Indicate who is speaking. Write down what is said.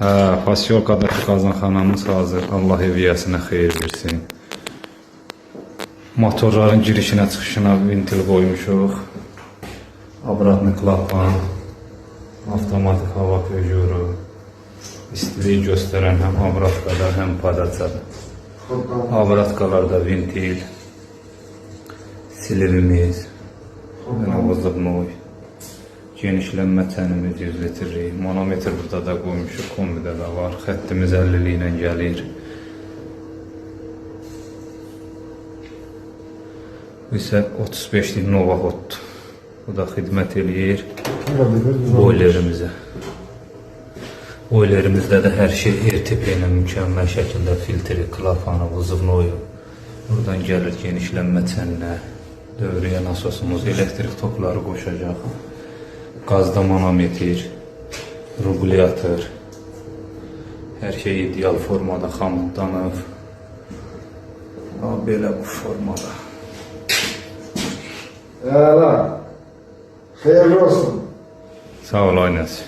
Speaker 1: Hə, Pasyolkadakı qazanxanamız hazır. Allah ev yiyəsinə xeyir versin. Motorların girişinə çıxışına ventil qoymuşuq. Обратный klapan, avtomatik hava pejuru, istilik göstərən həm обраткада, həm подачада. Обраткаlarda ventil, slivimiz, belə вызывной, genişlənmə çənimiz 100 litrlik, manometr burada da qoymuşuq, kombidə də var, xəttimiz 50 ilə gəlir. Bu isə 35-lik Novahoddur. Bu da xidmət eləyir boilerimizə. Boilerimizdə də hər şey RTP ilə mükəmməl şəkildə filtri, klapanı, vızıvnoyu. Buradan gəlir genişlənmə çəninə. Dövriyyə nasosumuz, elektrik tokları qoşacaq. Qazda manometr, regulyator. Hər şey ideal formada xamutlanıb. Ha, belə bu formada.
Speaker 2: Əla. Xeyirli olsun.
Speaker 1: Sağ ol Aynaz.